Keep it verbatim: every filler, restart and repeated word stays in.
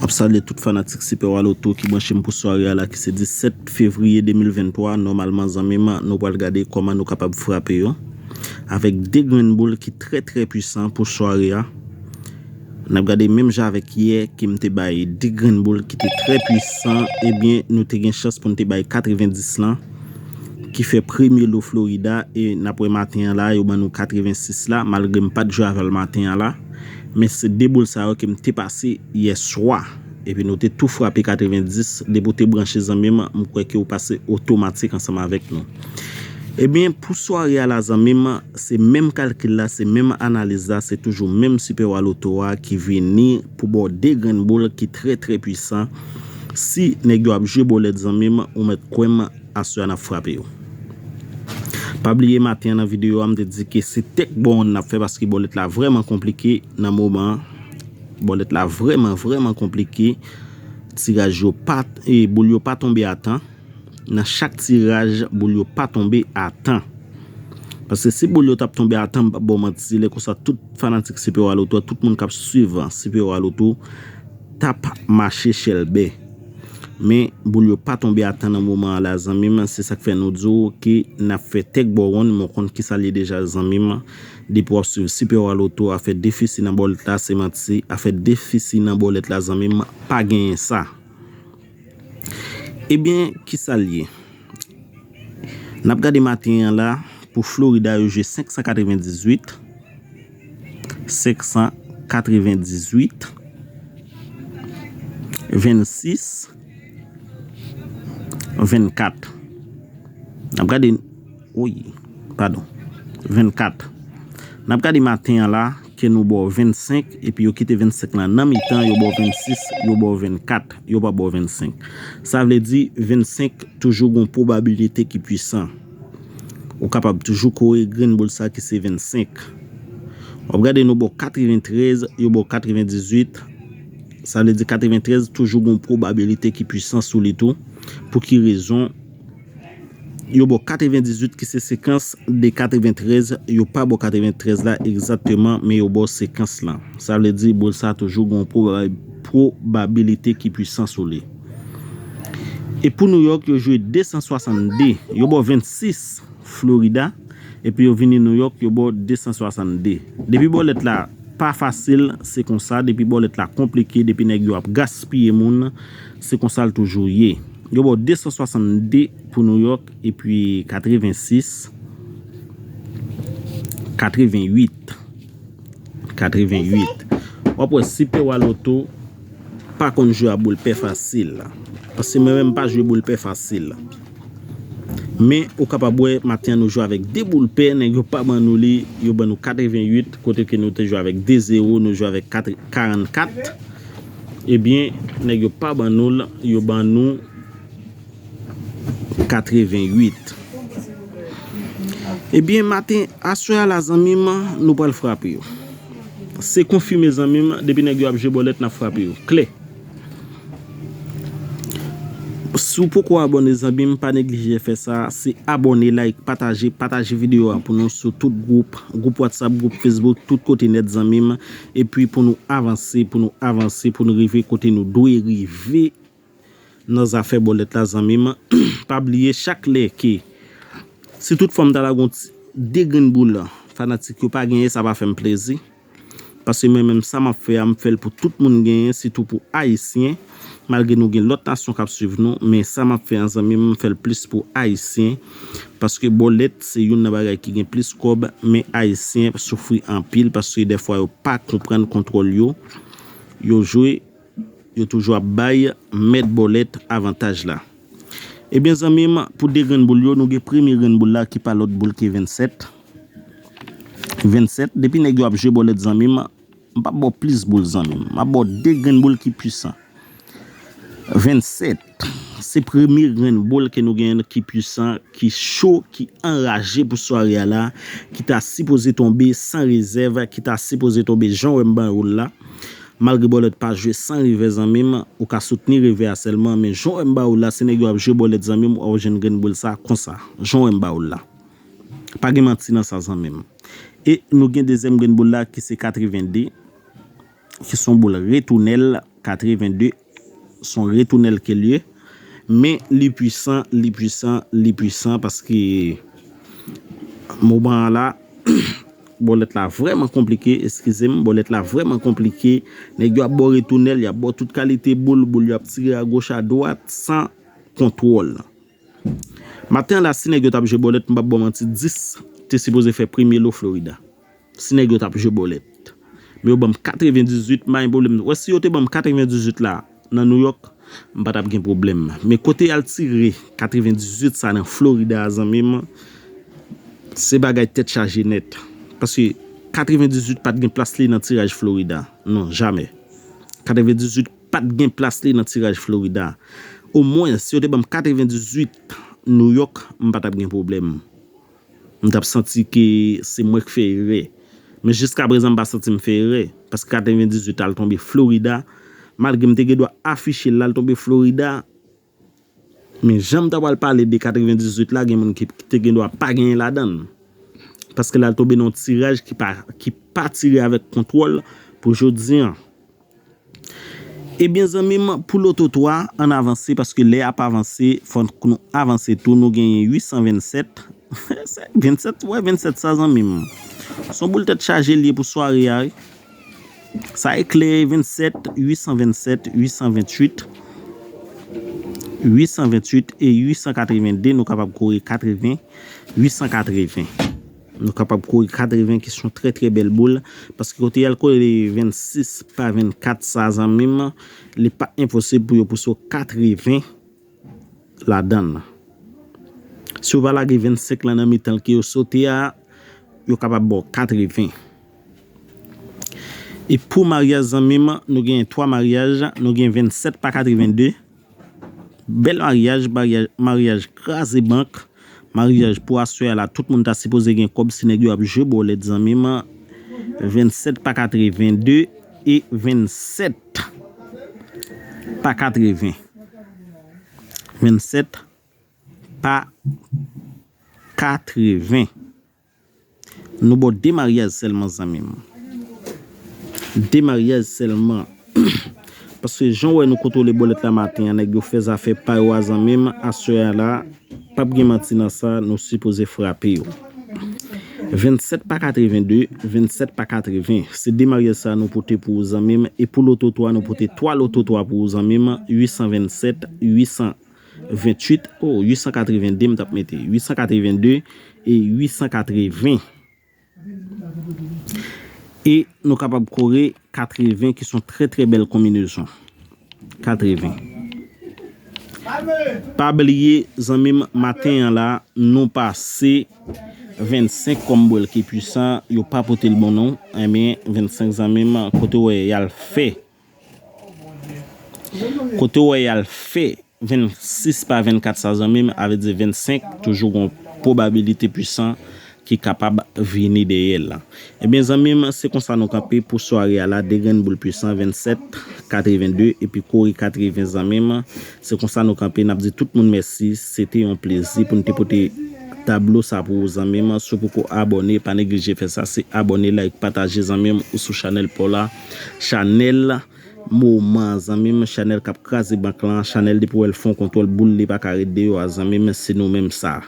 Salye tout fanatik Super Wa Loto ki branche m pou sware a la ki se disèt fevriye de mil venntwa. Nòmalman, zanmi m, nou pral gade kòman nou kapab frape yo avèk de grenn boul ki trè, trè pwisan pou sware a. N ap gade menm jan avèk yè ke m te bay de grenn boul ki te trè pwisan, ebyen, nou te gen chans pou n te bay katrevendis lan, ki fè premye lo Florida, e n ap wè maten an la, yo ban nou katrevensis la, malgre m pa t jwe avè l maten an la. Men se de boul sa yo ke m te pase yè swa. Epi nou te tou frape katrevendis. Depi w te branche, zanmi m, m kwè ke w pase otomatik ansanm avèk nou. Ebyen, pou sware a la, zanmi m, se menm kalkil la, se menm analiz la, se toujou menm Super Wa Loto a ki vini pou ba w de grenn boul ki trè, trè pwisan. Si nèg yo ap jwe bòlèt, zanmi m, ou mèt kwè m, aswè a n ap frape yo. Pa bliye maten an nan videyo a, m te di ke se tèk bò n ap fè paske bòlèt la vrèman konplike nan moman an. Bòlèt la vrèman, vrèman konplike. Tiraj yo pa, e boul yo pa tonbe a tan. Nan chak tiraj, boul yo pa tonbe a tan. Paske si boul yo t ap tonbe a tan, m p ap ba w manti, lè konsa tout fanatik Super Wa Loto, tout moun k ap swiv Super Wa Loto, t ap mache chèlbè. Men, boul yo pa tonbe a tan nan moman an la, zanmi m. Se sa k fè nou di w ke n ap fè tèk bò wonn, men w konn kisa l ye deja, zanmi m. Depi w ap swiv Super Wa Loto, afè defisi nan bòlèt la, se manti. Afè defisi nan bòlèt la, zanmi m, pa genyen sa. Ebyen, kisa l ye? N ap gade maten an la, pou Florida, yo jwe senk san katrevendizuit, senk san katrevendizuit, vennsis, vennkat. N ap gade, wi, padon, vennkat. N ap gade maten an la, ke nou ba w vennsenk, epi yo kite vennsenk lan nan mitan, yo ba w vennsis, yo ba w vennkat, yo pa ba w vennsenk. Sa vle di, vennsenk toujou gon pwobabilite ki pwisan. Ou kapab toujou kore grenn boul sa ki se vennsenk. W ap gade nou ba w katreventrèz, yo ba w katrevendizuit. Sa vle di katreventrèz toujou gon pwobabilite ki pwisan sou li tou. Pou ki rezon? Yo ba w katrevendizuit ki se sekans de katreventrèz, yo pa ba w katreventrèz la egzakteman, men yo ba w sekans lan. Sa vle di boul sa toujou gon pwoba-, pwobabilite ki pwisan sou li. E pou New York, yo jwe de san swasannde, yo ba w vennsis Florida, epi yo vini New York, yo ba w de san swasannde. Depi bòlèt la pa fasil, se konsa, depi bòlèt la konplike, depi nèg yo ap gaspiye moun, se konsa l toujou ye. Yo ba w de san swasannde pou New York, epi katrevensis, katrevenuit. Katrevenuit. W ap wè Super Wa Loto pa konn jwe a boul pè fasil. Paske mwen menm m pa jwe boul pè fasil. Men ou kapab wè maten an nou jwe avèk de boul pè, nèg yo pa ban nou li, yo ban nou katrevenuit, kote ke nou te jwe avèk de zewo, nou jwe avèk kat-, karannkat. Ebyen, nèg yo pa ban nou l, yo ban nou katrevenuit. Ebyen, maten, aswè a la, zanmi m, nou pral frape yo. Se konfime, zanmi m, depi nèg yo ap jwe bòlèt, n ap frape yo. Klè. Si w poko abòne, zanmi m, pa neglije fè sa. Se abòne, like, pataje, pataje videyo a pou nou sou tout gwoup, gwoup WhatsApp, gwoup Facebook, tout kote nèt, zanmi m. Epi pou nou avanse, pou nou avanse, pou nou rive kote nou dwe rive nan zafè bòlèt la, zanmi m. Pa bliye, chak lè ke, si tout fwa m ta lage yon ti, de grenn boul, fanatik yo pa genyen, sa va fè m plezi. Paske mwen menm, sa m ap fè a, m fè l pou tout moun genyen, sitou pou Ayisyen. Malgre nou gen lòt nasyon k ap swiv nou, men sa m ap fè a, zanmi m, m fè l plis pou Ayisyen. Paske bòlèt se youn nan bagay ki gen plis kòb, men Ayisyen soufri anpil paske dèfwa yo pa konprann kontwòl yo. Yo jwe, yo toujou ap bay mèt bòlèt avantaj la. Ebyen, zanmi m, pou de grenn boul yo, nou gen premye grenn boul la ki pa lòt boul ke vennsèt. Vennsèt, depi nèg yo ap jwe bòlèt, zanmi m, m p ap ba w plis boul, zanmi m. M ap ba w de grenn boul ki pwisan. Vennsèt, se premye grenn boul ke nou genyen ki pwisan, ki cho, ki anraje pou sware a la, ki ta sipoze tonbe san rezèv, ki ta sipoze tonbe jan w wè m ba w l la. Malgre bòlèt pa jwe san revè, zanmi m, ou ka soutni revè a sèlman, men jan w wè m ba w l la, si nèg yo ap jwe bòlèt, zanmi m, w ap jwenn grenn boul sa konsa, jan w wè m ba w l la. Pa gen manti nan sa, zanmi m. E nou gen dezyèm grenn boul la ki se katrevenn de, ki se yon boul retounèl, katrevende, se yon retounèl ke l ye. Men li pwisan, li pwisan, li pwisan paske moman an la, bòlèt la vrèman konplike, eskize m, bòlèt la vrèman konplike. Nèg yo ap ba w retounèl, y ap ba w tout kalite boul, boul yo ap tire agoch adwat san kontwòl. Maten an la, si nèg yo t ap jwe bòlèt, m p ap ba w manti, dis te sipoze fè premye lo Florida. Si nèg yo t ap jwe bòlèt. Men yo ban m katrevendizuit, m pa gen pwoblèm. Wè, si yo te ban m katrevendizuit la nan New York, m pa t ap gen pwoblèm. Men kote y al tire katrevendizuit sa nan Florida a, zanmi m, se bagay tèt chaje nèt. Paske katrevendizuit pa t gen plas li nan tiraj Florida. Non, jamè. Katrevendizuit pa t gen plas li nan tiraj Florida. Omwen, si yo te ban m katrevendizuit New York, m pa t ap gen pwoblèm. M t ap santi ke se mwen k fè erè. Men jiskaprezan, m pa santi m fè erè. Paske katrevendizuit al tonbe Florida. Malgre m te gen dwa afiche l, l al tonbe Florida. Men jan m ta pral pale de katrevendizuit la, gen moun ki, ki te gen dwa pa genyen ladan l. Paske l al tonbe nan yon tiraj ki pa, ki pa tire avèk kontwòl pou jodi an. Ebyen, zanmi m, pou loto twa, ann avanse, paske lè a ap avanse, fòk nou avanse tou, nou genyen uit san vennsèt. Vennsèt, wè, vennsèt sa, zanmi m. Se yon boul tèt chaje l ye pou sware a, wi. Sa e klè, vennsèt, uit san vennsèt, uit san ventuit, uit san ventuit e uit san katrevende, nou kapab kore katreven, uit san katreven. Nou kapab kore katreven ki se yon trè, trè bèl boul. Paske kote y al kole vennsis pa vennkat sa, zanmi m, li pa enposib pou yo pouse w katreven ladan l. Si w pa lage vennsenk lan nan mitan l ke yo sote a, yo kapab ba w katreven. E pou maryaj, zanmi m, nou genyen twa maryaj, nou gen vennsèt pa katrevende. Bèl maryaj, maryaj, maryaj kraze bank. Maryaj pou aswè a la, tout moun ta sipoze gen kòb si nèg yo ap jwe bòlèt, zanmi m. Vennsèt pa katrevende e vennsèt pa katreven. Vennsèt pa katreven. Nou ba w de maryaj sèlman, zanmi m. De maryaj sèlman. Paske jan w wè nou kontwole bòlèt la maten an, nèg yo fè zafè pa yo a, zanmi m. Aswè a la, p ap gen manti nan sa, nou sipoze frape yo. Vennsèt pa katrevende, vennsèt pa katreven. Se de maryaj sa nou pote pou ou, zanmi m. E pou loto twa, nou pote twa loto twa pou ou, zanmi m. Uit san vennsèt, uit san ventuit, oh, uit san katrevende, m t ap mete. Uit san katrevende e uit san katreven. E nou kapab kore katreven ki se yon trè, trè bèl konbinezon. Katreven. Pa bliye, zanmi m, maten an la, nou pase vennsenk kòm bòlèt ki pwisan, yo pa pote l bon non. Enben, vennsenk, zanmi m, kote w wè y al fè. Kote w wè y al fè vennsis pa vennkat sa, zanmi m, avè di vennsenk, toujou gon pwobabilite pwisan ki kapab vini dèyè l. Ebyen, zanmi m, se konsa nou kanpe pou sware a la, de grenn boul pwisan, vennsèt katrevende, epi kore katreven, zanmi m. Se konsa nou kanpe, n ap di tout moun mèsi. Se te yon plezi pou n te pote tablo sa pou ou, zanmi m. Si w poko abòne, pa neglije fè sa, se abòne, like, pataje, zanmi m, ou sou chanèl pa w la. Chanèl Moman, zanmi m, chanèl k ap kraze bank lan, chanèl depi w wè l fè yon kontwòl boul, li pa ka ret deyò a, zanmi m, se nou menm sa.